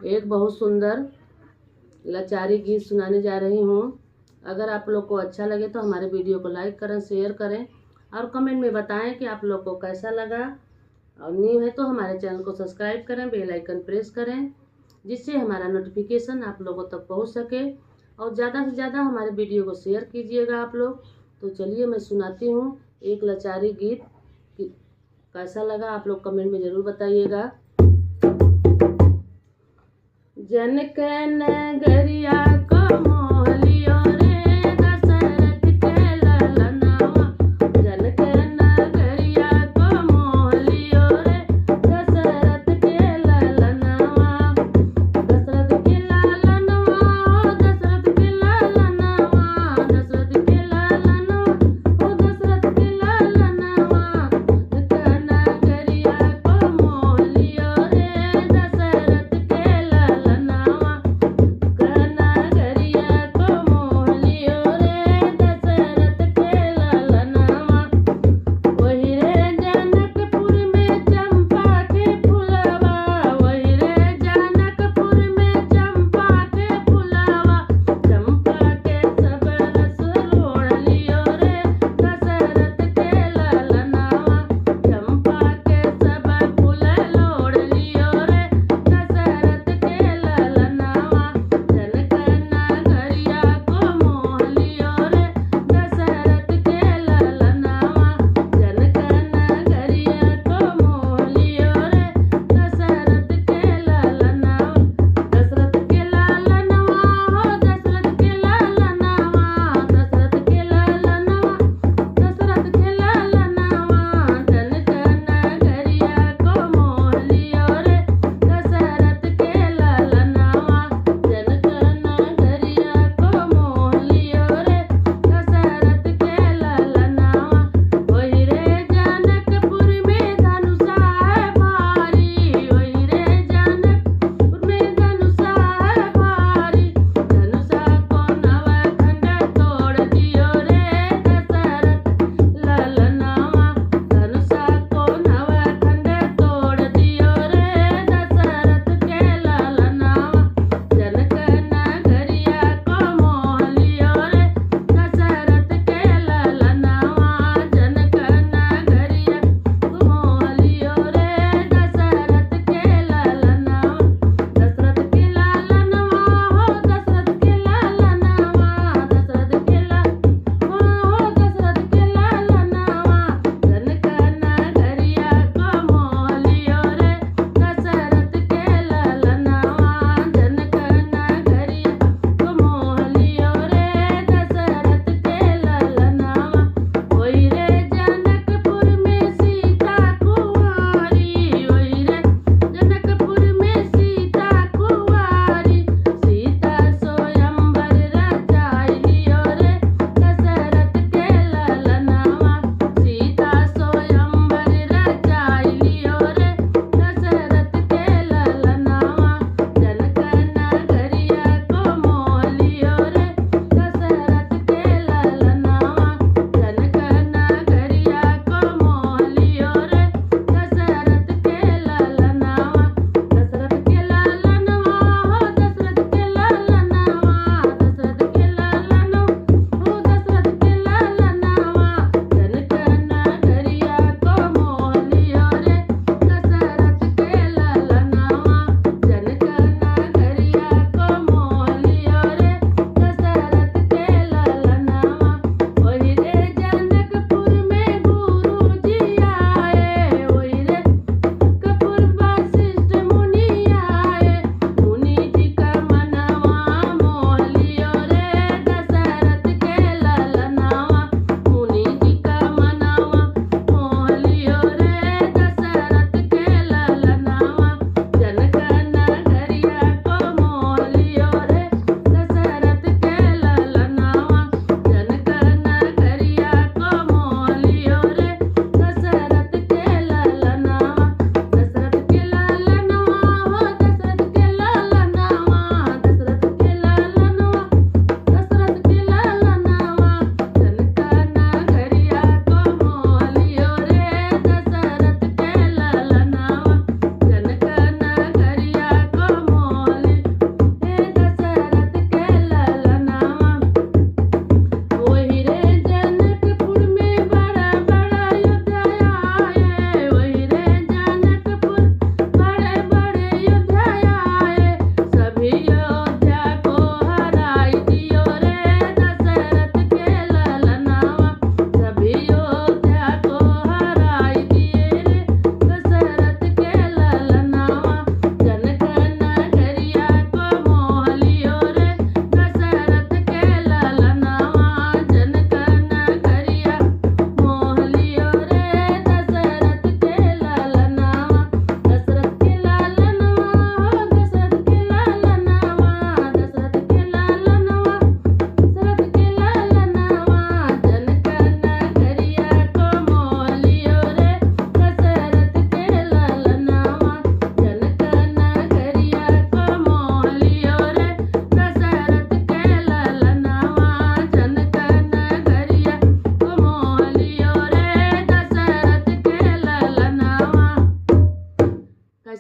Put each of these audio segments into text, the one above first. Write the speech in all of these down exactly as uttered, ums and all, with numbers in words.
एक बहुत सुंदर लाचारी गीत सुनाने जा रही हूँ। अगर आप लोग को अच्छा लगे तो हमारे वीडियो को लाइक करें, शेयर करें और कमेंट में बताएं कि आप लोग को कैसा लगा। और न्यू है तो हमारे चैनल को सब्सक्राइब करें, बेल आइकन प्रेस करें, जिससे हमारा नोटिफिकेशन आप लोगों तक पहुंच सके। और ज़्यादा से ज़्यादा हमारे वीडियो को शेयर कीजिएगा आप लोग। तो चलिए मैं सुनाती हूँ एक लाचारी गीत कि कैसा लगा आप लोग कमेंट में ज़रूर बताइएगा। जनक नगरिया को मोह लियो रे दशरथ के ललनवा, जनक नगरिया को मोह लियो रे दशरथ के ललनवा, दशरथ के ललनवा, दशरथ के ललनवा, दशरथ के ललनवा, ओ दशरथ के ललनवा, जनक नगरिया को मोह लियो रे दशरथ के ललनवा, जनक नगरिया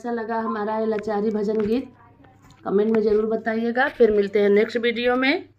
कैसा लगा हमारा ये लाचारी भजन गीत, comment में ज़रूर बताइएगा। फिर मिलते हैं next video में।